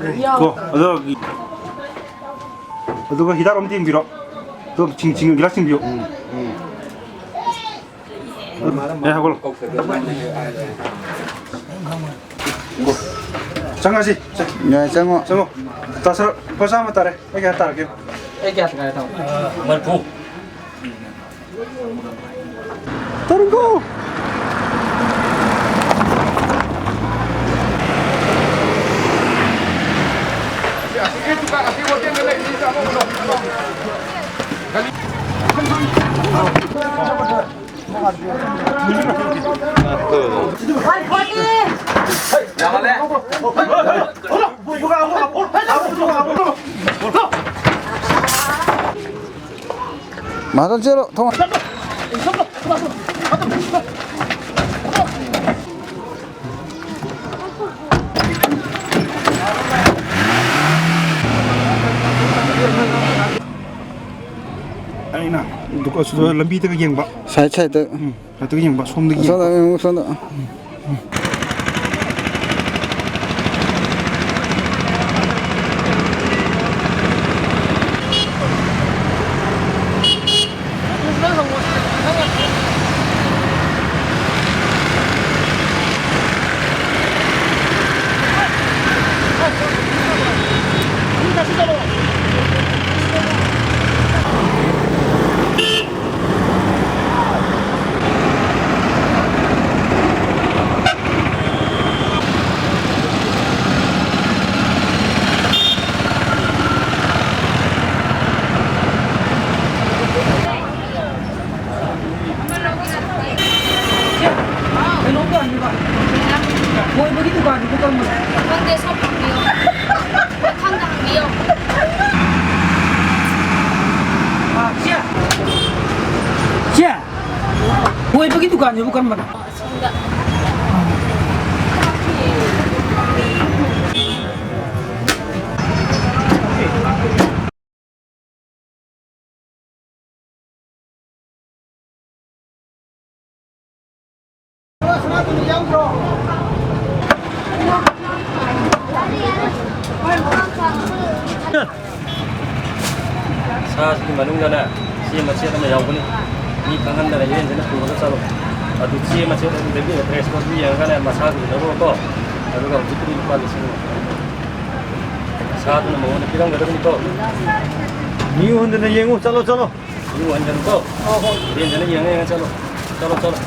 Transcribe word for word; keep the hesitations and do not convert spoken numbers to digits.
ꯀꯣ, ꯑꯗꯣ, ꯑꯗꯨꯒ ꯍꯤꯗꯥꯛ ꯑꯃ ꯇꯦꯡꯕꯤꯔꯣ꯫ ꯑꯗꯨꯒ ꯆꯤꯡ, ꯆꯤꯡ, ꯒꯤꯂꯥꯁ ꯆꯤꯡꯕꯤꯌꯣ꯫ ꯎꯝ, ꯎꯝ꯫ ꯑꯦ, ꯍꯧꯒꯠꯂꯣ꯫ ꯆꯪꯉꯁꯤ꯫ ꯌꯥꯏ, ꯆꯪꯉꯣ꯫ ꯆꯪꯉꯣ꯫ ꯇꯥꯁꯔ, ꯂꯨꯄꯥ ꯆꯥꯝꯃ ꯇꯥꯔꯦ꯫ ꯑꯩ ꯀꯌꯥ ꯇꯥꯔꯒꯦ? ꯑꯩ ꯀꯌꯥ ꯇꯥꯔꯦ, ꯇꯥꯃꯣ? ꯃꯔꯤꯐꯨ꯫ ꯇꯔꯨꯛ꯫ ꯃꯥꯗꯪ ꯆꯦꯜꯂꯣ, ꯊꯣꯡ꯫ ꯑꯩꯅ ꯗꯨꯀꯥꯟ ꯂꯝꯕꯤꯗꯒ ꯌꯦꯡꯕ꯫ ꯁꯥꯏꯠ ꯁꯥꯏꯠꯇ꯫ ꯎꯝ꯫ ꯑꯗꯨ ꯌꯦꯡꯕ, ꯁꯣꯝꯗꯒꯤ ꯁꯣꯝꯗ ꯌꯦꯡꯕ꯫ ꯌꯦꯡꯉꯨ, ꯁꯣꯝꯗ꯫ ꯀꯩꯅꯣꯝꯇ ꯍꯪꯒꯦꯕ꯫ ꯀꯣꯏꯕꯒꯤ ꯗꯨꯀꯥꯟꯗꯨꯕꯨ ꯀꯔꯝꯕꯅꯣ? ꯈꯪꯗꯦ, ꯁꯣꯝ ꯍꯪꯕꯤꯌꯣ꯫ ꯃꯊꯪꯗ ꯍꯪꯕꯤꯌꯣ꯫ ꯑꯥ, ꯆꯦ꯫ ꯆꯦ꯫ ꯀꯣꯏꯕꯒꯤ ꯗꯨꯀꯥꯟꯁꯤꯕꯨ ꯀꯔꯝꯕꯅꯣ? ꯑꯁꯣꯝꯗ꯫ ꯁꯥꯁꯤꯒꯤ ꯃꯅꯨꯡꯗꯅꯦ ꯆꯦ ꯃꯆꯦꯠ ꯑꯃ ꯌꯥꯎꯒꯅꯤ꯫ ꯃꯤ ꯈꯪꯍꯟꯗꯅ ꯏꯔꯦꯟꯖꯅ ꯄꯨꯔꯒ ꯆꯠꯂꯣ꯫ ꯑꯗꯨ ꯆꯦ ꯃꯆꯦꯠ ꯑꯗꯨꯗꯒꯤ ꯑꯦꯗ꯭ꯔꯦꯁꯇꯣ ꯑꯗꯨ ꯌꯦꯡꯉꯒꯅꯦ ꯃꯁꯥꯒꯤ ꯂꯧꯔꯣꯀꯣ꯫ ꯑꯗꯨꯒ ꯍꯧꯖꯤꯛꯀꯤꯗꯤ ꯂꯨꯄꯥ ꯂꯤꯁꯤꯡ ꯑꯃ ꯁꯥꯗꯨꯅ ꯃꯉꯣꯟꯗ ꯄꯤꯔꯝꯒꯗꯕꯅꯤꯀꯣ꯫ ꯃꯤ ꯎꯍꯟꯗꯅ ꯌꯦꯡꯉꯨ꯫ ꯆꯠꯂꯣ, ꯆꯠꯂꯣ꯫ ꯃꯤ ꯎꯍꯟꯒꯅꯨꯀꯣ꯫ ꯏꯔꯦꯟꯖꯅ ꯌꯦꯡꯉ ꯌꯦꯡꯉ ꯆꯠꯂꯣ꯫ ꯆꯠꯂꯣ, ꯆꯠꯂꯣ꯫